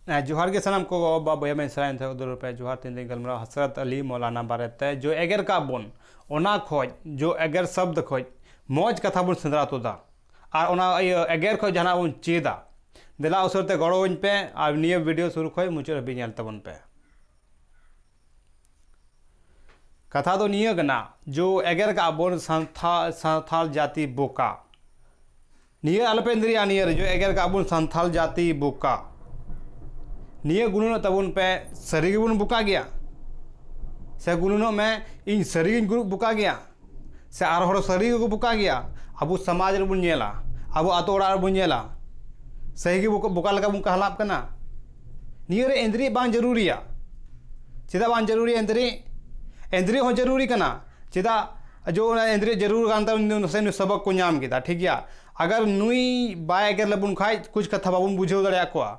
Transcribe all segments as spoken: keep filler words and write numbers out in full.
ᱡᱚᱦᱟᱨ ᱜᱮ ᱥᱟᱱᱟᱢ ᱠᱚ ᱵᱟᱵᱟ ᱵᱚᱭᱦᱟ ᱢᱮᱱ ᱥᱟᱱᱟᱭᱮᱱ ᱛᱟᱦᱮᱸ ᱩᱫᱩᱨ ᱨᱩᱯᱮ ᱡᱚᱦᱟᱨ᱾ ᱛᱮᱦᱮᱧ ᱫᱚᱧ ᱜᱟᱞᱢᱟᱨᱟᱣ ᱦᱟᱥᱨᱟᱛ ᱟᱞᱤ ᱢᱚᱞᱟᱱᱟ ᱵᱟᱨᱮᱛᱮ, ᱡᱚ ᱮᱜᱮᱨ ᱠᱟᱜ ᱵᱚᱱ, ᱚᱱᱟ ᱠᱷᱚᱡ, ᱡᱚ ᱮᱜᱮᱨ ᱥᱚᱵᱫ ᱠᱷᱚᱡ ᱢᱚᱡᱽ ᱠᱟᱛᱷᱟ ᱵᱚᱱ ᱥᱮᱸᱫᱽᱨᱟ ᱛᱩᱫᱟ᱾ ᱟᱨ ᱚᱱᱟ ᱤᱭᱟᱹ ᱮᱜᱮᱨ ᱠᱷᱚᱡ ᱡᱟᱦᱟᱱᱟᱜ ᱵᱚᱱ ᱪᱮᱫᱟ᱾ ᱫᱮᱞᱟ ᱩᱥᱟᱹᱨ ᱛᱮ ᱜᱚᱲᱚᱣᱟᱹᱧ ᱯᱮ ᱟᱨ ᱱᱤᱭᱟᱹ ᱵᱷᱤᱰᱤᱭᱳ ᱥᱩᱨᱩ ᱠᱷᱚᱡ ᱢᱩᱪᱟᱹᱫ ᱦᱟᱹᱵᱤᱡ ᱧᱮᱞ ᱛᱟᱵᱚᱱ ᱯᱮ᱾ ᱠᱟᱛᱷᱟ ᱫᱚ ᱱᱤᱭᱟᱹ ᱠᱟᱱᱟ, ᱡᱚ ᱮᱜᱮᱨ ᱠᱟᱜ ᱵᱚᱱ ᱥᱟᱱᱛᱷᱟ-, ᱥᱟᱱᱛᱷᱟᱞ ᱡᱟᱹᱛᱤ ᱵᱚᱠᱟ᱾ ᱱᱤᱭᱟᱹ ᱟᱞᱚᱯᱮ ᱮᱸᱫᱽᱨᱮᱜᱼᱟ, ᱱᱤᱭᱟᱹ ᱨᱮ ᱡᱚ ᱮᱜᱮᱨ ᱠᱟᱜ ᱵᱚᱱ ᱥᱟᱱᱛᱷᱟᱞ ᱡᱟᱹᱛᱤ ᱵᱚᱠᱟ᱾ ᱱᱤᱭᱟᱹ ᱜᱩᱱᱟᱹᱱᱚᱜ ᱛᱟᱵᱚᱱ ᱯᱮ, ᱥᱟᱹᱨᱤ ᱜᱮᱵᱚᱱ ᱵᱚᱠᱟ ᱜᱮᱭᱟ? ᱥᱮ ᱜᱩᱱᱟᱹᱱᱚᱜ ᱢᱮ, ᱤᱧ ᱥᱟᱹᱨᱤ ᱜᱤᱧ ᱜᱩᱨᱩ-, ᱵᱚᱠᱟ ᱜᱮᱭᱟ? ᱥᱮ ᱟᱨ ᱦᱚᱲ ᱥᱟᱹᱨᱤ ᱜᱮᱠᱚ ᱵᱚᱠᱟ ᱜᱮᱭᱟ? ᱟᱵᱚ ᱥᱚᱢᱟᱡᱽ ᱨᱮᱵᱚᱱ ᱧᱮᱞᱟ, ᱟᱵᱚ ᱟᱛᱳ ᱚᱲᱟᱜ ᱨᱮᱵᱚᱱ ᱧᱮᱞᱟ, ᱥᱟᱹᱨᱤ ᱜᱮ ᱵᱚᱠᱟ, ᱵᱚᱠᱟ ᱞᱮᱠᱟ ᱵᱚᱱ ᱠᱟᱦᱞᱟᱜ ᱠᱟᱱᱟ᱾ ᱱᱤᱭᱟᱹ ᱨᱮ ᱮᱸᱫᱽᱨᱮᱜ ᱵᱟᱝ ᱡᱟᱹᱨᱩᱨᱤᱭᱟ᱾ ᱪᱮᱫᱟᱜ ᱵᱟᱝ ᱡᱟᱹᱨᱩᱨᱤᱭᱟ ᱮᱸᱫᱽᱨᱮᱜ? ᱮᱸᱫᱽᱨᱮᱜ ᱦᱚᱸ ᱡᱟᱹᱨᱩᱨᱤ ᱠᱟᱱᱟ᱾ ᱪᱮᱫᱟᱜ? ᱡᱚ ᱚᱱᱟ ᱮᱸᱫᱽᱨᱮᱜ ᱡᱟᱹᱨᱩᱨ ᱠᱟᱱ ᱛᱟᱵᱚᱱ, ᱱᱟᱥᱮ ᱱᱩᱭ ᱥᱚᱵᱚᱠ ᱠᱚ ᱧᱟᱢ ᱠᱮᱫᱟ, ᱴᱷᱤᱠ ᱜᱮᱭᱟ᱾ ᱟᱜᱟᱨ ᱱᱩᱭ ᱵᱟᱭ ᱮᱜᱮᱨ ᱞᱮᱵᱚᱱ ᱠᱷᱟᱡ, ᱠᱩᱪ ᱠᱟᱛᱷᱟ ᱵᱟᱵᱚᱱ ᱵᱩᱡᱷᱟᱹᱣ ᱫᱟᱲᱮᱭᱟᱜ ᱠᱚᱣᱟ᱾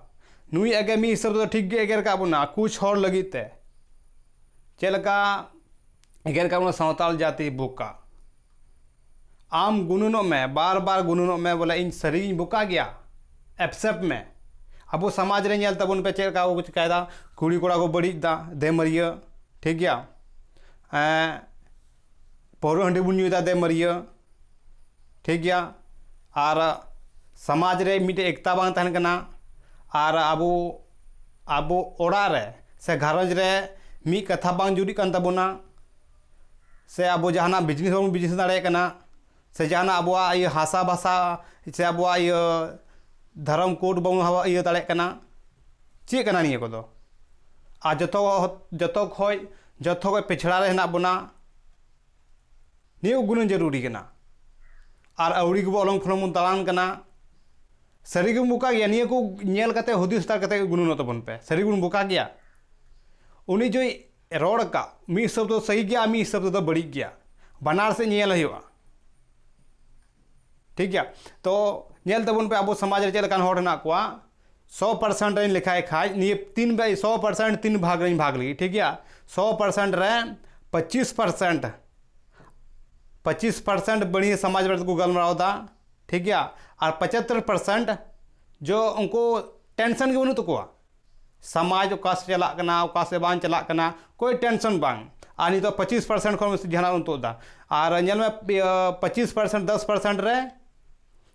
ᱱᱩᱭ ᱮᱜᱮᱨ ᱢᱤᱫ ᱦᱤᱥᱟᱹᱵ ᱛᱮᱫᱚ ᱴᱷᱤᱠ ᱜᱮ ᱮᱜᱮᱨ ᱠᱟᱜ ᱵᱚᱱᱟ, ᱠᱩᱪ ᱦᱚᱲ ᱞᱟᱹᱜᱤᱫ ᱛᱮ᱾ ᱪᱮᱫ ᱞᱮᱠᱟ ᱮᱜᱮᱨ ᱠᱟᱜ ᱵᱚᱱᱟ ᱥᱟᱶᱛᱟᱞ ᱡᱟᱹᱛᱤ ᱵᱚᱠᱟ᱾ ᱟᱢ ᱜᱩᱱᱟᱹᱱᱚᱜ ᱢᱮ, ᱵᱟᱨ ᱵᱟᱨ ᱜᱩᱱᱟᱹᱱᱚᱜ ᱢᱮ, ᱵᱚᱞᱮ ᱤᱧ ᱥᱟᱹᱨᱤᱜᱤᱧ ᱵᱚᱠᱟ ᱜᱮᱭᱟ, ᱮᱠᱥᱮᱯᱴ ᱢᱮ᱾ ᱟᱵᱚ ᱥᱚᱢᱟᱡᱽ ᱨᱮ ᱧᱮᱞ ᱛᱟᱵᱚᱱ ᱯᱮ ᱪᱮᱫ ᱞᱮᱠᱟ ᱠᱚ ᱪᱤᱠᱟᱭᱮᱫᱟ, ᱠᱩᱲᱤ ᱠᱚᱲᱟ ᱠᱚ ᱵᱟᱹᱲᱤᱡ ᱫᱟ, ᱫᱮᱢᱟᱹᱨᱤᱭᱟᱹ, ᱴᱷᱤᱠ ᱜᱮᱭᱟ, ᱮᱸ, ᱯᱟᱹᱣᱨᱟᱹ ᱦᱟᱺᱰᱤ ᱵᱚᱱ ᱧᱩᱭᱮᱫᱟ, ᱫᱮᱢᱟᱹᱨᱤᱭᱟᱹ, ᱴᱷᱤᱠ ᱜᱮᱭᱟ᱾ ᱟᱨ ᱥᱚᱢᱟᱡᱽ ᱨᱮ ᱢᱤᱫᱴᱮᱡ ᱮᱠᱛᱟ ᱵᱟᱝ ᱛᱟᱦᱮᱱ ᱠᱟᱱᱟ᱾ ᱟᱨ ᱟᱵᱚ, ᱟᱵᱚ ᱚᱲᱟᱜ ᱨᱮ ᱥᱮ ᱜᱷᱟᱨᱚᱸᱡᱽ ᱨᱮ ᱢᱤᱫ ᱠᱟᱛᱷᱟ ᱵᱟᱝ ᱡᱩᱨᱤᱜ ᱠᱟᱱ ᱛᱟᱵᱚᱱᱟ᱾ ᱥᱮ ᱟᱵᱚ ᱡᱟᱦᱟᱱᱟᱜ ᱵᱤᱡᱽᱱᱮᱥ ᱵᱟᱵᱚᱱ ᱵᱤᱡᱽᱱᱮᱥ ᱫᱟᱲᱮᱭᱟᱜ ᱠᱟᱱᱟ, ᱥᱮ ᱡᱟᱦᱟᱱᱟᱜ ᱟᱵᱚᱣᱟᱜ ᱤᱭᱟᱹ ᱦᱟᱥᱟ ᱵᱷᱟᱥᱟ, ᱥᱮ ᱟᱵᱚᱣᱟᱜ ᱤᱭᱟᱹ ᱫᱷᱚᱨᱚᱢ ᱠᱳᱰ ᱵᱟᱵᱚᱱ ᱦᱟᱣᱟ-, ᱤᱭᱟᱹ ᱫᱟᱲᱮᱭᱟᱜ ᱠᱟᱱᱟ᱾ ᱪᱮᱫ ᱠᱟᱱᱟ ᱱᱤᱭᱟᱹ ᱠᱚᱫᱚ? ᱟᱨ ᱡᱚᱛᱚ, ᱡᱚᱛᱚ ᱠᱷᱚᱡ, ᱡᱚᱛᱚ ᱠᱷᱚᱡ ᱯᱤᱪᱷᱲᱟ ᱨᱮ ᱦᱮᱱᱟᱜ ᱵᱚᱱᱟ᱾ ᱱᱤᱭᱟᱹ ᱠᱚ ᱜᱩᱱᱟᱹᱱ ᱡᱟᱹᱨᱩᱨᱤ ᱠᱟᱱᱟ᱾ ᱟᱨ ᱟᱹᱣᱲᱤ ᱜᱮᱵᱚ ᱚᱞᱚᱝ ᱯᱷᱚᱞᱚᱝ ᱵᱚᱱ ᱫᱟᱬᱟᱱ ᱠᱟᱱᱟ᱾ ᱥᱟᱹᱨᱤ ᱜᱮᱢ ᱵᱚᱠᱟ ᱜᱮᱭᱟ᱾ ᱱᱤᱭᱟᱹ ᱠᱚ ᱧᱮᱞ ᱠᱟᱛᱮ, ᱦᱩᱫᱤᱥ ᱦᱟᱛᱟᱣ ᱠᱟᱛᱮ ᱜᱩᱱᱟᱹᱱᱚᱜ ᱛᱟᱵᱚᱱ ᱯᱮ᱾ ᱥᱟᱹᱨᱤ ᱜᱮᱵᱚᱱ ᱵᱚᱠᱟ ᱜᱮᱭᱟ᱾ ᱩᱱᱤ ᱡᱚᱭ ᱨᱚᱲ ᱟᱠᱟᱫ, ᱢᱤᱫ ᱦᱤᱥᱟᱹᱵ ᱫᱚ ᱥᱟᱹᱦᱤ ᱜᱮᱭᱟ, ᱢᱤᱫ ᱦᱤᱥᱟᱹᱵ ᱛᱮᱫᱚ ᱵᱟᱹᱲᱤᱡ ᱜᱮᱭᱟ᱾ ᱵᱟᱱᱟᱨ ᱥᱮᱫ ᱧᱮᱞ ᱦᱩᱭᱩᱜᱼᱟ᱾ ᱴᱷᱤᱠ ᱜᱮᱭᱟ? ᱛᱚ, ᱧᱮᱞ ᱛᱟᱵᱚᱱ ᱯᱮ, ᱟᱵᱚ ᱥᱚᱢᱟᱡᱽ ᱨᱮ ᱪᱮᱫ ᱞᱮᱠᱟᱱ ᱦᱚᱲ ᱦᱮᱱᱟᱜ ᱠᱚᱣᱟ᱾ ᱥᱚ ᱯᱟᱨᱥᱮᱱᱴ ᱨᱮᱧ ᱞᱮᱠᱷᱟᱭ ᱠᱷᱟᱡ, ᱱᱤᱭᱟᱹ ᱛᱤᱱ ᱵᱟ-, ᱥᱚ ᱯᱟᱨᱥᱮᱱᱴ ᱛᱤᱱ ᱵᱷᱟᱜᱽ ᱨᱮᱧ ᱵᱷᱟᱜᱽ ᱞᱟᱹᱜᱤᱫ, ᱴᱷᱤᱠ ᱜᱮᱭᱟ? ᱥᱚ ᱯᱟᱨᱥᱮᱱᱴ ᱨᱮ ᱯᱚᱸᱪᱤᱥ ᱯᱟᱨᱥᱮᱱᱴ, ᱯᱚᱸᱪᱤᱥ ᱯᱟᱨᱥᱮᱱᱴ ᱵᱟᱹᱲᱤᱡ ᱥᱚᱢᱟᱡᱽ ᱵᱟᱨᱮ ᱛᱮᱠᱚ ᱜᱟᱞᱢᱟᱨᱟᱣ ᱮᱫᱟ, ᱴᱷᱤᱠ ᱜᱮᱭᱟ? ᱟᱨ ᱯᱚᱸᱪᱟᱛᱛᱳᱨ ᱯᱟᱨᱥᱮᱱᱴ ᱡᱚ ᱩᱱᱠᱩ ᱴᱮᱱᱥᱚᱱ ᱜᱮ ᱵᱟᱹᱱᱩᱜ ᱛᱟᱠᱚᱣᱟ᱾ ᱥᱚᱢᱟᱡᱽ ᱚᱠᱟ ᱥᱮᱫ ᱪᱟᱞᱟᱜ ᱠᱟᱱᱟ, ᱚᱠᱟ ᱥᱮᱫ ᱵᱟᱝ ᱪᱟᱞᱟᱜ ᱠᱟᱱᱟ, ᱠᱳᱭ ᱴᱮᱱᱥᱚᱱ ᱵᱟᱝ᱾ ᱟᱨ ᱱᱤᱛᱚᱜ ᱯᱚᱸᱪᱤᱥ ᱯᱟᱨᱥᱮᱱᱴ ᱠᱷᱚᱱ ᱡᱟᱦᱟᱱᱟᱜ ᱵᱚᱱ ᱛᱩᱫ ᱮᱫᱟ, ᱟᱨ ᱧᱮᱞ ᱢᱮ, ᱤᱭᱟᱹ, ᱯᱚᱸᱪᱤᱥ ᱯᱟᱨᱥᱮᱱᱴ, ᱫᱚᱥ ᱯᱟᱨᱥᱮᱱᱴ ᱨᱮ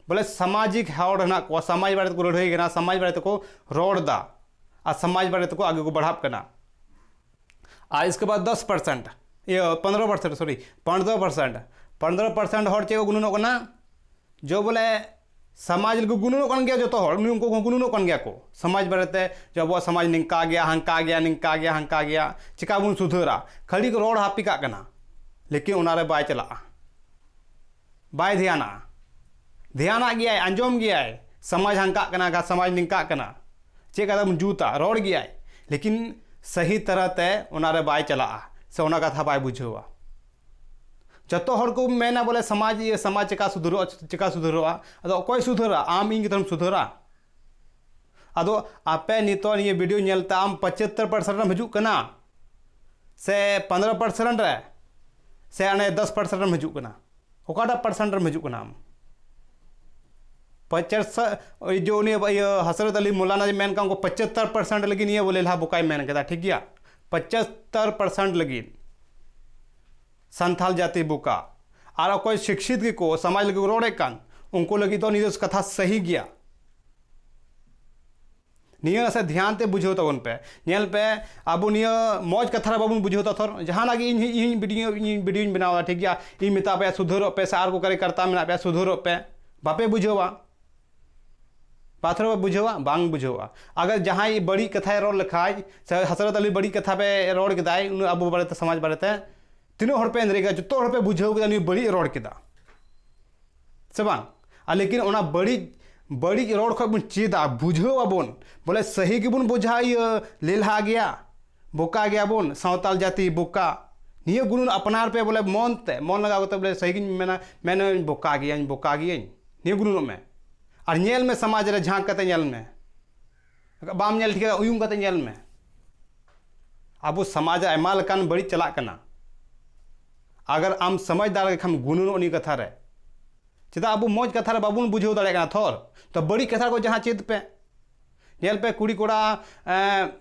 ᱵᱚᱞᱮ ᱥᱟᱢᱟᱡᱤᱠ ᱦᱚᱲ ᱦᱮᱱᱟᱜ ᱠᱚᱣᱟ, ᱥᱚᱢᱟᱡᱽ ᱵᱟᱨᱮ ᱛᱮᱠᱚ ᱞᱟᱹᱲᱦᱟᱹᱭ ᱠᱟᱱᱟ, ᱥᱚᱢᱟᱡᱽ ᱵᱟᱨᱮ ᱛᱮᱠᱚ ᱨᱚᱲ ᱮᱫᱟ, ᱟᱨ ᱥᱚᱢᱟᱡᱽ ᱵᱟᱨᱮ ᱛᱮᱠᱚ ᱟᱜᱮ ᱠᱚ ᱵᱟᱲᱦᱟᱜ ᱠᱟᱱᱟ᱾ ᱟᱨ ᱤᱥᱠᱮ ᱵᱟᱫ ᱫᱚᱥ ᱯᱟᱨᱥᱮᱱᱴ, ᱤᱭᱟᱹ, ᱯᱚᱱᱫᱽᱨᱚ ᱯᱟᱨᱥᱮᱱᱴ, ᱥᱚᱨᱤ, ᱯᱚᱱᱫᱽᱨᱚ ᱯᱟᱨᱥᱮᱱᱴ, ᱯᱚᱱᱫᱽᱨᱚ ᱯᱟᱨᱥᱮᱱᱴ ᱦᱚᱲ ᱪᱮᱫ ᱠᱚ ᱜᱩᱱᱟᱹᱱᱚᱜ ᱠᱟᱱᱟ? ᱡᱚ ᱵᱚᱞᱮ ᱥᱚᱢᱟᱡᱽ ᱨᱮᱠᱚ ᱜᱩᱱᱟᱹᱱᱚᱜ ᱠᱟᱱ ᱜᱮᱭᱟ ᱡᱚᱛᱚ ᱦᱚᱲ, ᱩᱱᱤ ᱩᱱᱠᱩ ᱠᱚ ᱜᱩᱱᱟᱹᱱᱚᱜ ᱠᱟᱱ ᱜᱮᱭᱟ ᱠᱚ ᱥᱚᱢᱟᱡᱽ ᱵᱟᱨᱮᱛᱮ, ᱡᱮ ᱟᱵᱚᱣᱟᱜ ᱥᱚᱢᱟᱡᱽ ᱱᱤᱝᱠᱟ ᱜᱮᱭᱟ, ᱦᱟᱱᱠᱟ ᱜᱮᱭᱟ, ᱱᱤᱝᱠᱟ ᱜᱮᱭᱟ, ᱦᱟᱱᱠᱟ ᱜᱮᱭᱟ, ᱪᱮᱠᱟ ᱵᱚᱱ ᱥᱩᱫᱷᱟᱹᱨᱟ? ᱠᱷᱟᱹᱞᱤ ᱠᱚ ᱨᱚᱲ ᱦᱟᱹᱯᱤ ᱠᱟᱜ ᱠᱟᱱᱟ, ᱞᱮᱠᱤᱱ ᱚᱱᱟᱨᱮ ᱵᱟᱭ ᱪᱟᱞᱟᱜᱼᱟ, ᱵᱟᱭ ᱫᱷᱮᱭᱟᱱᱟᱜᱼᱟ᱾ ᱫᱷᱮᱭᱟᱱᱟᱜ ᱜᱮᱭᱟᱭ, ᱟᱸᱡᱚᱢ ᱜᱮᱭᱟᱭ, ᱥᱚᱢᱟᱡᱽ ᱦᱟᱱᱠᱟᱜ ᱠᱟᱱᱟ, ᱥᱚᱢᱟᱡᱽ ᱱᱤᱝᱠᱟᱜ ᱠᱟᱱᱟ, ᱪᱮᱫ ᱠᱟᱛᱮ ᱵᱚᱱ ᱡᱩᱛᱟ, ᱨᱚᱲ ᱜᱮᱭᱟᱭ, ᱞᱮᱠᱤᱱ ᱥᱟᱹᱦᱤ ᱛᱟᱨᱟ ᱛᱮ ᱚᱱᱟᱨᱮ ᱵᱟᱭ ᱪᱟᱞᱟᱜᱼᱟ, ᱥᱮ ᱚᱱᱟ ᱠᱟᱛᱷᱟ ᱵᱟᱭ ᱵᱩᱡᱷᱟᱹᱣᱟ᱾ ᱡᱚᱛᱚ ᱦᱚᱲ ᱠᱚ ᱢᱮᱱᱟ ᱵᱚᱞᱮ ᱥᱚᱢᱟᱡᱽ, ᱤᱭᱟᱹ, ᱥᱚᱢᱟᱡᱽ ᱪᱮᱠᱟ ᱥᱩᱫᱷᱟᱹᱨᱚᱜᱼᱟ, ᱪᱮᱠᱟ ᱥᱩᱫᱷᱟᱹᱨᱚᱜᱼᱟ? ᱟᱫᱚ ᱚᱠᱚᱭ ᱥᱩᱫᱷᱟᱹᱨᱟ? ᱟᱢ ᱤᱧ ᱜᱮᱛᱚᱢ ᱥᱩᱫᱷᱟᱹᱨᱟ᱾ ᱟᱫᱚ ᱟᱯᱮ ᱱᱤᱛᱚᱜ ᱱᱤᱭᱟᱹ ᱵᱷᱤᱰᱤᱭᱳ ᱧᱮᱞ ᱛᱮ ᱟᱢ ᱯᱚᱸᱪᱟᱛᱛᱳᱨ ᱯᱟᱨᱥᱮᱱᱴ ᱨᱮᱢ ᱦᱤᱡᱩᱜ ᱠᱟᱱᱟ, ᱥᱮ ᱯᱚᱱᱫᱽᱨᱚ ᱯᱟᱨᱥᱮᱱᱴ ᱨᱮ, ᱥᱮ ᱚᱱᱮ ᱫᱚᱥ ᱯᱟᱨᱥᱮᱱᱴ ᱨᱮᱢ ᱦᱤᱡᱩᱜ ᱠᱟᱱᱟ? ᱚᱠᱟᱴᱟᱜ ᱯᱟᱨᱥᱮᱱᱴ ᱨᱮᱢ ᱦᱤᱡᱩᱜ ᱠᱟᱱᱟ ᱟᱢ? ᱯᱚᱸᱪᱟᱥ, ᱳᱭ ᱡᱮ ᱩᱱᱤ ᱤᱭᱟᱹ ᱦᱚᱥᱨᱚᱛ ᱟᱞᱤ ᱢᱚᱞᱟᱱᱟ ᱡᱮ ᱢᱮᱱ ᱠᱟᱜ, ᱩᱱᱠᱩ ᱯᱚᱸᱪᱟᱛᱛᱳᱨ ᱯᱟᱨᱥᱮᱱᱴ ᱞᱟᱹᱜᱤᱫ ᱱᱤᱭᱟᱹ ᱵᱚᱞᱮ ᱞᱟᱦᱟ ᱵᱚᱠᱟᱭ ᱢᱮᱱ ᱠᱮᱫᱟ, ᱴᱷᱤᱠ ᱜᱮᱭᱟ? ᱯᱚᱸᱪᱟᱛᱛᱳᱨ ᱯᱟᱨᱥᱮᱱᱴ ᱞᱟᱹᱜᱤᱫ ᱥᱟᱱᱛᱟᱞ ᱡᱟᱹᱛᱤ ᱵᱚᱠᱟ᱾ ᱟᱨ ᱚᱠᱚᱭ ᱥᱤᱠᱥᱤᱛ ᱜᱮᱠᱚ ᱥᱚᱢᱟᱡᱽ ᱞᱟᱹᱜᱤᱫ ᱠᱚ ᱨᱚᱲᱮᱫ ᱠᱟᱱ, ᱩᱱᱠᱩ ᱞᱟᱹᱜᱤᱫ ᱫᱚ ᱱᱤᱭᱟᱹ ᱠᱟᱛᱷᱟ ᱥᱟᱹᱦᱤ ᱜᱮᱭᱟ᱾ ᱱᱤᱭᱟᱹ ᱥᱮ ᱫᱷᱮᱭᱟᱱ ᱛᱮ ᱵᱩᱡᱷᱟᱹᱣ ᱛᱟᱵᱚᱱ ᱯᱮ᱾ ᱧᱮᱞ ᱯᱮ, ᱟᱵᱚ ᱱᱤᱭᱟᱹ ᱢᱚᱡᱽ ᱠᱟᱛᱷᱟ ᱨᱮ ᱵᱟᱵᱚᱱ ᱵᱩᱡᱷᱟᱹᱣ ᱫᱟ ᱛᱷᱚᱨ᱾ ᱡᱟᱦᱟᱱᱟᱜ ᱜᱮ ᱤᱧ, ᱤᱧ ᱵᱷᱤᱰᱤᱭᱳ, ᱤᱧ ᱵᱷᱤᱰᱤᱭᱳᱧ ᱵᱮᱱᱟᱣ ᱫᱟ, ᱴᱷᱤᱠ ᱜᱮᱭᱟ? ᱤᱧ ᱢᱮᱛᱟ ᱯᱮᱭᱟ ᱥᱩᱫᱷᱟᱹᱨᱚᱜ ᱯᱮ, ᱥᱮ ᱟᱨ ᱠᱚ ᱠᱟᱨᱭᱚᱠᱟᱨᱛᱟ ᱢᱮᱱᱟᱜ ᱯᱮᱭᱟ ᱥᱩᱫᱷᱟᱹᱨᱚᱜ ᱯᱮ, ᱵᱟᱯᱮ ᱵᱩᱡᱷᱟᱹᱣᱟ᱾ ᱵᱟᱛᱷᱨᱩᱢ ᱨᱮ ᱵᱩᱡᱷᱟᱹᱣᱟ? ᱵᱟᱝ ᱵᱩᱡᱷᱟᱹᱣᱟ᱾ ᱟᱜᱟᱨ ᱡᱟᱦᱟᱸᱭ ᱵᱟᱹᱲᱤᱡ ᱠᱟᱛᱷᱟᱭ ᱨᱚᱲ ᱞᱮᱠᱷᱟᱡ, ᱥᱮ ᱦᱚᱥᱨᱚᱛ ᱟᱞᱤ ᱵᱟᱹᱲᱤᱡ ᱠᱟᱛᱷᱟ ᱯᱮ ᱨᱚᱲ ᱠᱮᱫᱟᱭ, ᱩᱱᱟᱹᱜ ᱟᱵᱚ ᱵᱟᱨᱮᱛᱮ, ᱥᱚᱢᱟᱡᱽ ᱵᱟᱨᱮᱛᱮ, ᱛᱤᱱᱟᱹᱜ ᱦᱚᱲ ᱯᱮ ᱮᱱᱫᱨᱮ ᱠᱮᱫᱟ? ᱡᱚᱛᱚ ᱦᱚᱲ ᱯᱮ ᱵᱩᱡᱷᱟᱹᱣ ᱠᱮᱫᱟ ᱱᱩᱭ ᱵᱟᱹᱲᱤᱡ ᱮ ᱨᱚᱲ ᱠᱮᱫᱟ, ᱥᱮ ᱵᱟᱝ? ᱟᱨ ᱞᱮᱠᱤᱱ ᱚᱱᱟ ᱵᱟᱹᱲᱤᱡ, ᱵᱟᱹᱲᱤᱡ ᱨᱚᱲ ᱠᱷᱚᱡ ᱵᱚᱱ ᱪᱮᱫᱟ, ᱵᱩᱡᱷᱟᱹᱣ ᱟᱵᱚᱱ, ᱵᱚᱞᱮ ᱥᱟᱹᱦᱤ ᱜᱮᱵᱚᱱ ᱵᱩᱡᱷᱟᱹᱣᱟ, ᱤᱭᱟᱹ, ᱞᱮᱞᱦᱟ ᱜᱮᱭᱟ, ᱵᱚᱠᱟ ᱜᱮᱭᱟᱵᱚᱱ, ᱥᱟᱶᱛᱟᱞ ᱡᱟᱹᱛᱤ ᱵᱚᱠᱟ᱾ ᱱᱤᱭᱟᱹ ᱜᱩᱱᱟᱹᱱ ᱟᱯᱱᱟᱨ ᱯᱮ, ᱵᱚᱞᱮ ᱢᱚᱱ ᱛᱮ, ᱢᱚᱱ ᱞᱟᱜᱟᱣ ᱠᱟᱛᱮ, ᱵᱚᱞᱮ ᱥᱟᱹᱦᱤ ᱜᱤᱧ ᱢᱮᱱᱟ, ᱢᱮᱱᱟᱹᱧ ᱵᱚᱠᱟ ᱜᱮᱭᱟᱹᱧ, ᱵᱚᱠᱟ ᱜᱮᱭᱟᱹᱧ, ᱱᱤᱭᱟᱹ ᱜᱩᱱᱟᱹᱱᱚᱜ ᱢᱮ᱾ ᱟᱨ ᱧᱮᱞ ᱢᱮ, ᱥᱚᱢᱟᱡᱽ ᱨᱮ ᱡᱷᱟᱸᱠ ᱠᱟᱛᱮ ᱧᱮᱞ ᱢᱮ, ᱵᱟᱢ ᱧᱮᱞ ᱴᱷᱤᱠᱟ, ᱩᱭᱩᱝ ᱠᱟᱛᱮ ᱧᱮᱞ ᱢᱮ᱾ ᱟᱵᱚ ᱥᱚᱢᱟᱡᱽ ᱨᱮ ᱟᱭᱢᱟ ᱞᱮᱠᱟᱱ ᱵᱟᱹᱲᱤᱡ ᱪᱟᱞᱟᱜ ᱠᱟᱱᱟ᱾ ᱟᱜᱟᱨ ᱟᱢ ᱥᱚᱢᱟᱡᱽᱫᱟᱨ ᱜᱮ ᱠᱷᱟᱱ, ᱜᱩᱱᱟᱹᱱᱚᱜ ᱱᱤᱭᱟᱹ ᱠᱟᱛᱷᱟ ᱨᱮ᱾ ᱪᱮᱫᱟᱜ ᱟᱵᱚ ᱢᱚᱡᱽ ᱠᱟᱛᱷᱟ ᱨᱮ ᱵᱟᱵᱚᱱ ᱵᱩᱡᱷᱟᱹᱣ ᱫᱟᱲᱮᱭᱟᱜ ᱠᱟᱱᱟ ᱛᱷᱚᱨ? ᱛᱚ ᱵᱟᱹᱲᱤᱡ ᱠᱟᱛᱷᱟ ᱠᱚ ᱡᱟᱦᱟᱸ ᱪᱮᱫ ᱯᱮ᱾ ᱧᱮᱞ ᱯᱮ, ᱠᱩᱲᱤ ᱠᱚᱲᱟ ᱮᱸ,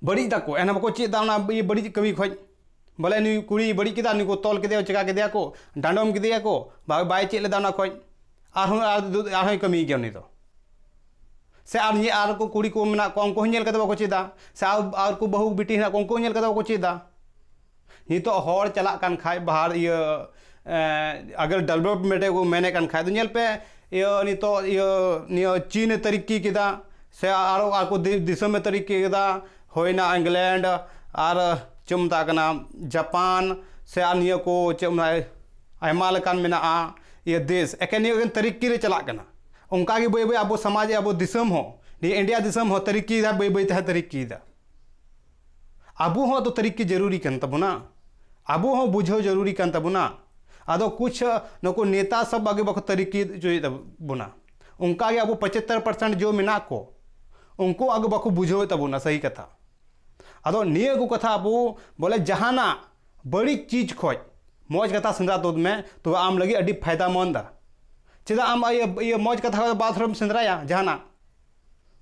ᱵᱟᱹᱲᱤᱡ ᱫᱟᱠᱚ, ᱮᱱᱦᱚᱸ ᱵᱟᱠᱚ ᱪᱮᱫ ᱫᱟ ᱚᱱᱟ ᱤᱭᱟᱹ ᱵᱟᱹᱲᱤᱡ ᱠᱟᱹᱢᱤ ᱠᱷᱚᱡ᱾ ᱵᱚᱞᱮ ᱱᱩᱭ ᱠᱩᱲᱤ ᱵᱟᱹᱲᱤᱡ ᱠᱮᱫᱟ, ᱱᱩᱭ ᱠᱚ ᱛᱚᱞ ᱠᱮᱫᱮᱭᱟ, ᱪᱮᱠᱟ ᱠᱮᱫᱮᱭᱟ ᱠᱚ, ᱰᱟᱸᱰᱚᱢ ᱠᱮᱫᱮᱭᱟ ᱠᱚ, ᱵᱟ-, ᱵᱟᱭ ᱪᱮᱫ ᱞᱮᱫᱟ ᱚᱱᱟ ᱠᱷᱚᱡ, ᱟᱨᱦᱚᱸ ᱟᱨ-, ᱟᱨᱦᱚᱸᱭ ᱠᱟᱹᱢᱤᱭ ᱜᱮᱭᱟ ᱩᱱᱤ ᱫᱚ᱾ ᱥᱮ ᱟᱨ ᱧᱮ-, ᱟᱨ ᱠᱚ ᱠᱩᱲᱤ ᱠᱚ ᱢᱮᱱᱟᱜ ᱠᱚᱣᱟ, ᱩᱱᱠᱩ ᱦᱚᱸ ᱧᱮᱞ ᱠᱟᱛᱮ ᱵᱟᱠᱚ ᱪᱮᱫᱟ᱾ ᱥᱮ ᱟᱨ, ᱟᱨ ᱠᱚ ᱵᱟᱹᱦᱩ ᱵᱤᱴᱤ ᱦᱮᱱᱟᱜ ᱠᱚᱣᱟ, ᱩᱱᱠᱩ ᱦᱚᱸ ᱧᱮᱞ ᱠᱟᱛᱮ ᱵᱟᱠᱚ ᱪᱮᱫᱟ᱾ ᱱᱤᱛᱚᱜ ᱦᱚᱲ ᱪᱟᱞᱟᱜ ᱠᱟᱱ ᱠᱷᱟᱡ ᱵᱟᱦᱟᱨ ᱤᱭᱟᱹ, ᱮᱸ, ᱟᱜᱟᱨ development ᱠᱚ ᱢᱮᱱᱮᱫ ᱠᱟᱱ ᱠᱷᱟᱡ ᱫᱚ ᱧᱮᱞ ᱯᱮ, ᱤᱭᱟᱹ, ᱱᱤᱛᱚᱜ ᱤᱭᱟᱹ, ᱱᱤᱭᱟᱹ ᱪᱤᱱ ᱮ ᱛᱟᱨᱤᱠᱤ ᱠᱮᱫᱟ, ᱥᱮ ᱟᱨᱚ ᱟᱠᱚ ᱫᱤ-, ᱫᱤᱥᱚᱢ ᱮ ᱛᱟᱨᱤᱠᱤ ᱠᱮᱫᱟ, ᱦᱩᱭᱱᱟ ᱤᱝᱞᱮᱱᱰ, ᱟᱨ ᱪᱮᱫ ᱠᱚ ᱢᱮᱛᱟᱜ ᱠᱟᱱᱟ, ᱡᱟᱯᱟᱱ, ᱥᱮ ᱟᱨ ᱱᱤᱭᱟᱹ ᱠᱚ ᱪᱮᱫ ᱠᱚ ᱢᱮᱛᱟᱜᱼᱟ, ᱟᱭᱢᱟ ᱞᱮᱠᱟᱱ ᱢᱮᱱᱟᱜᱼᱟ ᱤᱭᱟᱹ ᱫᱮᱥ, ᱮᱠᱮᱱ ᱱᱤᱭᱟᱹ ᱮᱠᱮᱱ ᱛᱟᱨᱤᱠᱤ ᱨᱮ ᱪᱟᱞᱟᱜ ᱠᱟᱱᱟ᱾ ᱚᱱᱠᱟ ᱜᱮ ᱵᱟᱹᱭ ᱵᱟᱹᱭ ᱟᱵᱚ ᱥᱚᱢᱟᱡᱽ, ᱟᱵᱚ ᱫᱤᱥᱚᱢ ᱦᱚᱸ, ᱱᱤᱭᱟᱹ ᱤᱱᱰᱤᱭᱟ ᱫᱤᱥᱚᱢ ᱦᱚᱸ ᱛᱟᱨᱤᱠᱤᱭᱮᱫᱟ, ᱵᱟᱹᱭ ᱵᱟᱹᱭ ᱛᱮ ᱛᱟᱨᱤᱠᱤᱭᱮᱫᱟ᱾ ᱟᱵᱚ ᱦᱚᱸ ᱛᱚ ᱛᱟᱹᱨᱤᱠᱤ ᱡᱟᱹᱨᱩᱨᱤ ᱠᱟᱱ ᱛᱟᱵᱚᱱᱟ, ᱟᱵᱚ ᱦᱚᱸ ᱵᱩᱡᱷᱟᱹᱣ ᱡᱟᱹᱨᱩᱨᱤ ᱠᱟᱱ ᱛᱟᱵᱚᱱᱟ᱾ ᱟᱫᱚ ᱠᱩᱪᱷ ᱱᱩᱠᱩ ᱱᱮᱛᱟ ᱥᱚᱵ ᱟᱜᱮ ᱵᱟᱠᱚ ᱛᱟᱹᱨᱤᱠᱤ ᱦᱚᱪᱚᱭᱮᱫ ᱛᱟᱵᱚᱱᱟ᱾ ᱚᱱᱠᱟ ᱜᱮ ᱟᱵᱚ ᱯᱚᱸᱪᱟᱛᱛᱳᱨ percent ᱡᱚ ᱢᱮᱱᱟᱜ ᱠᱚ, ᱩᱱᱠᱩ ᱟᱜᱮ ᱵᱟᱠᱚ ᱵᱩᱡᱷᱟᱹᱣᱮᱫ ᱛᱟᱵᱚᱱᱟ ᱥᱟᱹᱦᱤ ᱠᱟᱛᱷᱟ᱾ ᱟᱫᱚ ᱱᱤᱭᱟᱹ ᱠᱚ ᱠᱟᱛᱷᱟ ᱟᱵᱚ ᱵᱚᱞᱮ ᱡᱟᱦᱟᱱᱟᱜ ᱵᱟᱹᱲᱤᱡ ᱪᱤᱡᱽ ᱠᱷᱚᱡ ᱢᱚᱡᱽ ᱠᱟᱛᱷᱟ ᱥᱮᱸᱫᱽᱨᱟ ᱛᱩᱫ ᱢᱮ, ᱛᱚᱵᱮ ᱟᱢ ᱞᱟᱹᱜᱤᱫ ᱟᱹᱰᱤ ᱯᱷᱟᱭᱫᱟ ᱢᱚᱱᱫᱟ᱾ ᱪᱮᱫᱟᱜ ᱟᱢ ᱤᱭᱟᱹ, ᱤᱭᱟᱹ ᱢᱚᱡᱽ ᱠᱟᱛᱷᱟ ᱵᱟᱫᱷᱨᱚᱢ ᱥᱮᱸᱫᱽᱨᱟᱭᱟ ᱡᱟᱦᱟᱱᱟᱜ?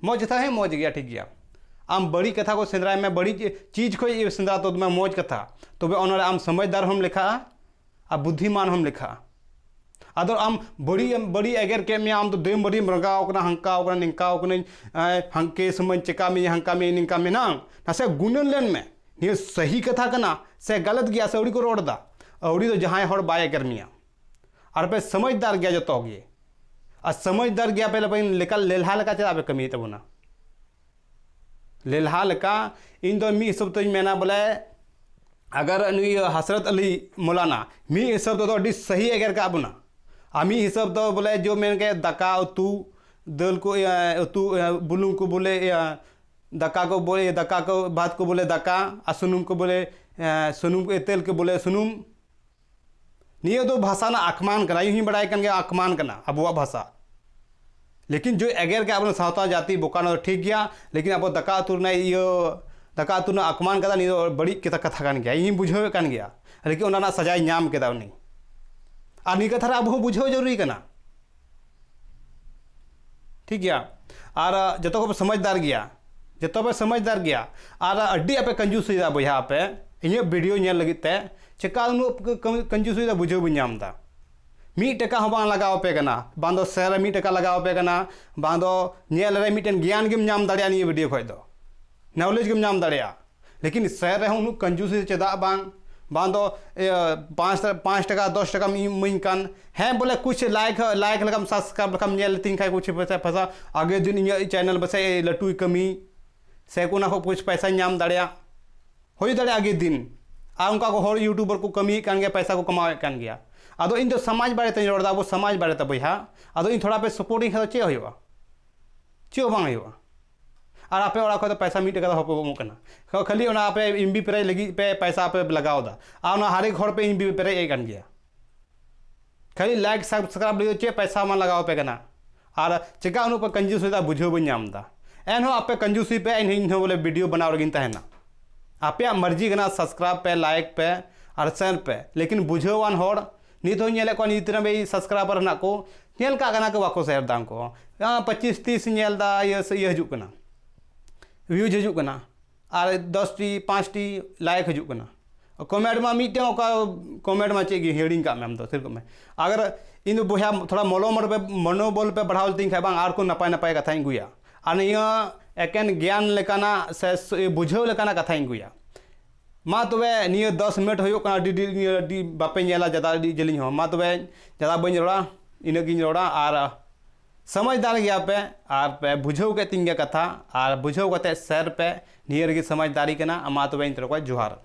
ᱢᱚᱡᱽ ᱠᱟᱛᱷᱟ ᱦᱮᱸ ᱢᱚᱡᱽ ᱜᱮᱭᱟ, ᱴᱷᱤᱠ ᱜᱮᱭᱟ᱾ ᱟᱢ ᱵᱟᱹᱲᱤᱡ ᱠᱟᱛᱷᱟ ᱠᱚ ᱥᱮᱸᱫᱽᱨᱟᱭ ᱢᱮ, ᱵᱟᱹᱲᱤᱡ ᱪᱤᱡᱽ ᱠᱷᱚᱡ ᱥᱮᱸᱫᱽᱨᱟ ᱛᱩᱫ ᱢᱮ ᱢᱚᱡᱽ ᱠᱟᱛᱷᱟ, ᱛᱚᱵᱮ ᱚᱱᱟᱨᱮ ᱟᱢ ᱥᱚᱢᱚᱡᱽᱫᱟᱨ ᱦᱚᱸᱢ ᱞᱮᱠᱷᱟᱜᱼᱟ ᱟᱨ ᱵᱩᱫᱽᱫᱷᱤᱢᱟᱱ ᱦᱚᱸᱢ ᱞᱮᱠᱷᱟᱜᱼᱟ᱾ ᱟᱫᱚ ᱟᱢ ᱵᱟᱹᱲᱤᱡ ᱮᱢ, ᱵᱟᱹᱲᱤᱡ ᱮᱜᱮᱨ ᱠᱮᱫ ᱢᱮᱭᱟ, ᱟᱢ ᱫᱚ ᱫᱟᱹᱢ ᱵᱟᱹᱲᱤᱡ ᱮᱢ ᱨᱟᱸᱜᱟᱣ ᱠᱟᱱᱟ, ᱦᱟᱱᱠᱟᱣ ᱠᱟᱱᱟ, ᱱᱤᱝᱠᱟᱣ ᱠᱟᱹᱱᱟᱹᱧ, ᱮᱸ, ᱦᱟᱱᱠᱮ ᱥᱚᱢᱚᱭ ᱪᱮᱠᱟ ᱢᱮᱭᱟ, ᱦᱟᱱᱠᱟ ᱢᱮᱭᱟ, ᱱᱤᱝᱠᱟ ᱢᱮᱱᱟᱜ, ᱱᱟᱥᱮ ᱜᱩᱱᱟᱹᱱ ᱞᱮᱱ ᱢᱮ, ᱱᱤᱭᱟᱹ ᱥᱟᱹᱦᱤ ᱠᱟᱛᱷᱟ ᱠᱟᱱᱟ ᱥᱮ ᱜᱟᱞᱟᱛ ᱜᱮᱭᱟ ᱥᱮ ᱟᱹᱣᱲᱤ ᱠᱚ ᱨᱚᱲ ᱮᱫᱟ? ᱟᱹᱣᱲᱤ ᱫᱚ ᱡᱟᱦᱟᱸᱭ ᱦᱚᱲ ᱵᱟᱭ ᱮᱜᱮᱨ ᱢᱮᱭᱟ᱾ ᱟᱨ ᱯᱮ ᱥᱚᱢᱚᱡᱽᱫᱟᱨ ᱜᱮᱭᱟ ᱡᱚᱛᱚ ᱜᱮ᱾ ᱟᱨ ᱥᱚᱢᱚᱡᱽᱫᱟᱨ ᱜᱮᱭᱟ ᱯᱮ ᱞᱮᱠᱟ, ᱞᱮᱞᱦᱟ ᱞᱮᱠᱟ ᱪᱮᱫᱟᱜ ᱯᱮ ᱠᱟᱹᱢᱤᱭᱮᱫ ᱛᱟᱵᱚᱱᱟ? ᱞᱮᱞᱦᱟ ᱞᱮᱠᱟ ᱤᱧ ᱫᱚ ᱢᱤᱫ ᱦᱤᱥᱟᱹᱵ ᱛᱮᱧ ᱢᱮᱱᱟ ᱵᱚᱞᱮ, ᱟᱜᱟᱨ ᱱᱩᱭ ᱦᱟᱥᱨᱚᱛ ᱟᱞᱤ ᱢᱚᱞᱟᱱᱟ ᱢᱤᱫ ᱦᱤᱥᱟᱹᱵ ᱛᱮᱫᱚ ᱟᱹᱰᱤ ᱥᱟᱹᱦᱤ ᱮᱜᱮᱨ ᱠᱟᱜ ᱵᱚᱱᱟ᱾ ᱟᱨ ᱢᱤᱫ ᱦᱤᱥᱟᱹᱵ ᱫᱚ ᱵᱚᱞᱮ ᱡᱚ ᱢᱮᱱ ᱠᱮᱫ ᱫᱟᱠᱟ ᱩᱛᱩ, ᱫᱟᱹᱞ ᱠᱚ, ᱤᱭᱟᱹ, ᱩᱛᱩ, ᱤᱭᱟᱹ, ᱵᱩᱞᱩᱝ ᱠᱚ ᱵᱚᱞᱮ, ᱤᱭᱟᱹ, ᱫᱟᱠᱟ ᱠᱚ ᱵᱚᱞᱮ, ᱫᱟᱠᱟ ᱠᱚ, ᱵᱷᱟᱛ ᱠᱚ ᱵᱚᱞᱮ ᱫᱟᱠᱟ, ᱟᱨ ᱥᱩᱱᱩᱢ ᱠᱚ ᱵᱚᱞᱮ, ᱮ, ᱥᱩᱱᱩᱢ, ᱛᱮᱞ ᱠᱚ ᱵᱚᱞᱮ ᱥᱩᱱᱩᱢ᱾ ᱱᱤᱭᱟᱹ ᱫᱚ ᱵᱷᱟᱥᱟ ᱨᱮᱱᱟᱜ ᱟᱠᱢᱟᱱ ᱠᱟᱱᱟ, ᱤᱧ ᱦᱚᱸᱧ ᱵᱟᱲᱟᱭ ᱠᱟᱱ ᱜᱮᱭᱟ ᱟᱠᱢᱟᱱ ᱠᱟᱱᱟ ᱟᱵᱚᱣᱟᱜ ᱵᱷᱟᱥᱟ᱾ ᱞᱮᱠᱤᱱ ᱡᱚ ᱮᱜᱮᱨ ᱠᱮᱫ ᱟᱵᱚ ᱥᱟᱶᱛᱟ ᱡᱟᱹᱛᱤ ᱵᱚᱠᱟ, ᱱᱚᱣᱟ ᱫᱚ ᱴᱷᱤᱠ ᱜᱮᱭᱟ, ᱞᱮᱠᱤᱱ ᱟᱵᱚ ᱫᱟᱠᱟ ᱩᱛᱩ ᱨᱮᱱᱟᱜ ᱤᱭᱟᱹ, ᱫᱟᱠᱟ ᱩᱛᱩ ᱨᱮᱱᱟᱜ ᱟᱠᱢᱟᱱ ᱠᱟᱫᱟ, ᱱᱤᱭᱟᱹ ᱫᱚ ᱵᱟᱹᱲᱤᱡ ᱠᱟᱛᱷᱟ, ᱠᱟᱛᱷᱟ ᱠᱟᱱ ᱜᱮᱭᱟ, ᱤᱧ ᱦᱚᱸᱧ ᱵᱩᱡᱷᱟᱹᱣᱮᱫ ᱠᱟᱱ ᱜᱮᱭᱟ, ᱞᱮᱠᱤᱱ ᱚᱱᱟ ᱨᱮᱱᱟᱜ ᱥᱟᱡᱟᱭ ᱧᱟᱢ ᱠᱮᱫᱟ ᱩᱱᱤ᱾ ᱟᱨ ᱱᱤᱭᱟᱹ ᱠᱟᱛᱷᱟ ᱨᱮ ᱟᱵᱚ ᱦᱚᱸ ᱵᱩᱡᱷᱟᱹᱣ ᱡᱟᱹᱨᱩᱨᱤ ᱠᱟᱱᱟ᱾ ᱴᱷᱤᱠ ᱜᱮᱭᱟ, ᱟᱨ ᱡᱚᱛᱚ ᱠᱚᱯᱮ ᱥᱚᱢᱟᱡᱽᱫᱟᱨ ᱜᱮᱭᱟ, ᱡᱚᱛᱚ ᱯᱮ ᱥᱚᱢᱟᱡᱽᱫᱟᱨ ᱜᱮᱭᱟ᱾ ᱟᱨ ᱟᱹᱰᱤ ᱟᱯᱮ ᱠᱟᱹᱧᱡᱩᱥᱤᱭᱮᱫᱟ ᱵᱚᱭᱦᱟ, ᱟᱯᱮ ᱤᱧᱟᱹᱜ ᱵᱷᱤᱰᱤᱭᱳ ᱧᱮᱞ ᱞᱟᱹᱜᱤᱫ ᱛᱮ᱾ ᱪᱮᱠᱟ ᱩᱱᱟᱹᱜ ᱠᱟᱹᱢ- ᱠᱟᱹᱧᱡᱩᱥᱤᱭᱮᱫᱟ ᱵᱩᱡᱷᱟᱹᱣ ᱵᱟᱹᱧ ᱧᱟᱢ ᱮᱫᱟ᱾ ᱢᱤᱫ ᱴᱟᱠᱟ ᱦᱚᱸ ᱵᱟᱝ ᱞᱟᱜᱟᱣ ᱟᱯᱮ ᱠᱟᱱᱟ, ᱵᱟᱝ ᱫᱚ ᱥᱮᱭᱟᱨ ᱨᱮ ᱢᱤᱫ ᱴᱟᱠᱟ ᱞᱟᱜᱟᱣ ᱟᱯᱮ ᱠᱟᱱᱟ, ᱵᱟᱝ ᱫᱚ ᱧᱮᱞ ᱨᱮ ᱢᱤᱫᱴᱮᱱ ᱜᱮᱭᱟᱱ ᱜᱮᱢ ᱧᱟᱢ ᱫᱟᱲᱮᱭᱟᱜᱼᱟ ᱱᱤᱭᱟᱹ ᱵᱷᱤᱰᱤᱭᱳ ᱠᱷᱚᱱ ᱫᱚ, ᱱᱚᱞᱮᱡᱽ ᱜᱮᱢ ᱧᱟᱢ ᱫᱟᱲᱮᱭᱟᱜᱼᱟ᱾ ᱞᱮᱠᱤᱱ ᱥᱮᱭᱟᱨ ᱨᱮᱦᱚᱸ ᱩᱱᱟᱹᱜ ᱠᱟᱹᱧᱡᱩᱥᱤ ᱪᱮᱫᱟᱜ ᱵᱟᱝ? ᱵᱟᱝ ᱫᱚ ᱤᱭᱟᱹ, ᱯᱟᱸᱪ ᱯᱟᱸᱪ ᱴᱟᱠᱟ ᱫᱚᱥ ᱴᱟᱠᱟᱢ ᱤᱢᱟᱹᱧ ᱠᱟᱱ, ᱦᱮᱸ ᱵᱚᱞᱮ ᱠᱩᱪ ᱞᱟᱭᱤᱠ ᱞᱟᱭᱤᱠ ᱞᱮᱠᱟᱢ ᱥᱟᱵᱥᱠᱨᱟᱭᱤᱵ ᱞᱮᱠᱟᱢ ᱧᱮᱞ ᱞᱮᱛᱤᱧ ᱠᱷᱟᱱ ᱠᱩᱪ ᱯᱚᱭᱥᱟ ᱯᱚᱭᱥᱟ ᱟᱜᱮ ᱫᱤᱱ ᱤᱧᱟᱹᱜ ᱪᱮᱱᱮᱞ ᱯᱟᱥᱮᱡ ᱞᱟᱹᱴᱩᱭ ᱠᱟᱹᱢᱤ ᱥᱮ ᱚᱱᱟ ᱠᱷᱚᱱ ᱠᱩᱪ ᱯᱚᱭᱥᱟᱧ ᱧᱟᱢ ᱫᱟᱲᱮᱭᱟᱜ, ᱦᱩᱭ ᱫᱟᱲᱮᱭᱟᱜᱼᱟ ᱟᱜᱮ ᱫᱤᱱ᱾ ᱟᱨ ᱚᱱᱠᱟ ᱠᱚ ᱦᱚᱲ ᱤᱭᱩᱴᱩᱵᱟᱨ ᱠᱚ ᱠᱟᱹᱢᱤᱭᱮᱫ ᱠᱟᱱ ᱜᱮᱭᱟ, ᱯᱚᱭᱥᱟ ᱠᱚ ᱠᱟᱢᱟᱣᱮᱫ ᱠᱟᱱ ᱜᱮᱭᱟ᱾ ᱟᱫᱚ ᱤᱧ ᱫᱚ ᱥᱚᱢᱟᱡᱽ ᱵᱟᱨᱮᱛᱮᱧ ᱨᱚᱲ ᱮᱫᱟ, ᱟᱵᱚ ᱥᱚᱢᱟᱡᱽ ᱵᱟᱨᱮᱛᱮ ᱵᱚᱭᱦᱟ᱾ ᱟᱫᱚ ᱤᱧ ᱛᱷᱚᱲᱟ ᱯᱮ ᱥᱟᱯᱳᱨᱴᱤᱧ ᱠᱷᱟᱱ ᱫᱚ ᱪᱮᱫ ᱦᱩᱭᱩᱜᱼᱟ? ᱪᱮᱫ ᱦᱚᱸ ᱵᱟᱝ ᱦᱩᱭᱩᱜᱼᱟ᱾ ᱟᱨ ᱟᱯᱮ ᱚᱲᱟᱜ ᱠᱷᱚᱱ ᱫᱚ ᱯᱚᱭᱥᱟ ᱢᱤᱫ ᱴᱟᱠᱟ ᱫᱚ ᱵᱟᱯᱮ ᱮᱢᱚᱜ ᱠᱟᱱᱟ᱾ ᱠᱷᱟᱹᱞᱤ ᱚᱱᱟ ᱟᱯᱮ ᱮᱢ ᱵᱤ ᱯᱮᱨᱮᱡ ᱞᱟᱹᱜᱤᱫ ᱯᱮ ᱯᱚᱭᱥᱟ ᱯᱮ ᱞᱟᱜᱟᱣ ᱮᱫᱟ, ᱟᱨ ᱚᱱᱟ ᱦᱟᱨᱮᱠ ᱦᱚᱲ ᱯᱮ ᱮᱢ ᱵᱤ ᱯᱮᱨᱮᱡ ᱮᱫ ᱠᱟᱱ ᱜᱮᱭᱟ᱾ ᱠᱷᱟᱹᱞᱤ ᱞᱟᱭᱤᱠ ᱥᱟᱵᱥᱠᱨᱟᱭᱤᱵ ᱞᱟᱹᱜᱤᱫ ᱪᱮᱫ ᱯᱚᱭᱥᱟ ᱵᱟᱝ ᱞᱟᱜᱟᱣ ᱟᱯᱮ ᱠᱟᱱᱟ᱾ ᱟᱨ ᱪᱮᱠᱟ ᱩᱱᱟᱹᱜ ᱯᱮ ᱠᱟᱹᱧᱡᱩᱥᱤᱭᱮᱫᱟ ᱵᱩᱡᱷᱟᱹᱣ ᱵᱟᱹᱧ ᱧᱟᱢ ᱮᱫᱟ᱾ ᱮᱱᱦᱚᱸ ᱟᱯᱮ ᱠᱟᱹᱧᱡᱩᱥᱤ ᱯᱮ, ᱤᱧ ᱦᱚᱸ ᱵᱚᱞᱮ ᱵᱷᱤᱰᱤᱭᱳ ᱵᱮᱱᱟᱣ ᱨᱮᱜᱮᱧ ᱛᱟᱦᱮᱱᱟ᱾ ᱟᱯᱮᱭᱟᱜ ᱢᱟᱨᱡᱤ ᱠᱟᱱᱟ, ᱥᱟᱵᱥᱠᱨᱟᱭᱤᱵ ᱯᱮ, ᱞᱟᱭᱤᱠ ᱯᱮ ᱟᱨ ᱥᱮᱭᱟᱨ ᱯᱮ, ᱞᱮᱠᱤᱱ ᱵᱩᱡᱷᱟᱹᱣᱟᱱ ᱦᱚᱲ ᱱᱤᱛ ᱦᱚᱸᱧ ᱧᱮᱞᱮᱫ ᱠᱚᱣᱟ, ᱱᱤᱛ ᱨᱮᱱ ᱵᱷᱟᱹᱭ ᱥᱟᱵᱥᱠᱨᱟᱭᱵᱟᱨ ᱦᱮᱱᱟᱜ ᱠᱚ, ᱧᱮᱞ ᱠᱟᱜ ᱠᱟᱱᱟ ᱠᱚ, ᱵᱟᱠᱚ ᱥᱮᱭᱟᱨ ᱮᱫᱟ ᱩᱱᱠᱩ᱾ ᱟᱸ, ᱯᱚᱸᱪᱤᱥ ᱛᱤᱥ ᱧᱮᱞ ᱮᱫᱟ, ᱤᱭᱟᱹ ᱥᱮ ᱤᱭᱟᱹ ᱦᱤᱡᱩᱜ ᱠᱟᱱᱟ, ᱵᱷᱤᱭᱩᱡᱽ ᱦᱤᱡᱩᱜ ᱠᱟᱱᱟ, ᱟᱨ ᱫᱚᱥ ᱴᱤ ᱯᱟᱸᱪ ᱴᱤ ᱞᱟᱭᱤᱠ ᱦᱤᱡᱩᱜ ᱠᱟᱱᱟ᱾ ᱠᱚᱢᱮᱱᱴ ᱢᱟ ᱢᱤᱫᱴᱮᱱ, ᱚᱠᱟ ᱠᱚᱢᱮᱱᱴ ᱢᱟ ᱪᱮᱫ ᱜᱮ ᱦᱤᱲᱤᱧ ᱠᱟᱜ ᱢᱮ ᱟᱢ ᱫᱚ, ᱛᱷᱤᱨ ᱠᱚᱜ ᱢᱮ᱾ ᱟᱜᱟᱨ ᱤᱧ ᱫᱚ ᱵᱚᱭᱦᱟ ᱛᱷᱚᱲᱟ ᱢᱚᱞᱚᱢ ᱨᱮᱯᱮ, ᱢᱚᱱᱳᱵᱚᱞ ᱯᱮ ᱵᱟᱲᱦᱟᱣ ᱞᱤᱛᱤᱧ ᱠᱷᱟᱡ ᱵᱟᱝ, ᱟᱨ ᱠᱚ ᱱᱟᱯᱟᱭ ᱱᱟᱯᱟᱭ ᱠᱟᱛᱷᱟᱧ ᱟᱹᱜᱩᱭᱟ᱾ ᱟᱨ ᱱᱤᱭᱟᱹ ᱮᱠᱮᱱ ᱜᱮᱭᱟᱱ ᱞᱮᱠᱟᱱᱟᱜ ᱥᱮ ᱥ-, ᱵᱩᱡᱷᱟᱹᱣ ᱞᱮᱠᱟᱱᱟᱜ ᱠᱟᱛᱷᱟᱧ ᱟᱹᱜᱩᱭᱟ᱾ ᱢᱟ ᱛᱚᱵᱮ ᱱᱤᱭᱟᱹ ᱫᱚᱥ ᱢᱤᱱᱤᱴ ᱦᱩᱭᱩᱜ ᱠᱟᱱᱟ, ᱟᱹᱰᱤ, ᱟᱹᱰᱤ, ᱟᱹᱰᱤ ᱵᱟᱯᱮ ᱧᱮᱞᱟ ᱡᱟᱫᱟ, ᱟᱹᱰᱤ ᱡᱮᱞᱮᱧ ᱦᱚᱸ᱾ ᱢᱟ ᱛᱚᱵᱮ ᱡᱟᱫᱟ ᱵᱟᱹᱧ ᱨᱚᱲᱟ, ᱤᱱᱟᱹᱜ ᱜᱤᱧ ᱨᱚᱲᱟ᱾ ᱟᱨ ᱥᱚᱢᱚᱡᱽᱫᱟᱨ ᱜᱮᱭᱟ ᱯᱮ, ᱟᱨ ᱯᱮ ᱵᱩᱡᱷᱟᱹᱣ ᱠᱮᱫ ᱛᱤᱧ ᱜᱮᱭᱟ ᱠᱟᱛᱷᱟ, ᱟᱨ ᱵᱩᱡᱷᱟᱹᱣ ᱠᱟᱛᱮ ᱥᱮᱭᱟᱨ ᱯᱮ᱾ ᱱᱤᱭᱟᱹ ᱨᱮᱜᱮ ᱥᱚᱢᱚᱡᱽᱫᱟᱨᱤ ᱠᱟᱱᱟ᱾ ᱢᱟ ᱛᱚᱵᱮ ᱤᱧ ᱛᱚᱨᱚᱯ ᱠᱷᱚᱱ ᱡᱚᱦᱟᱨ᱾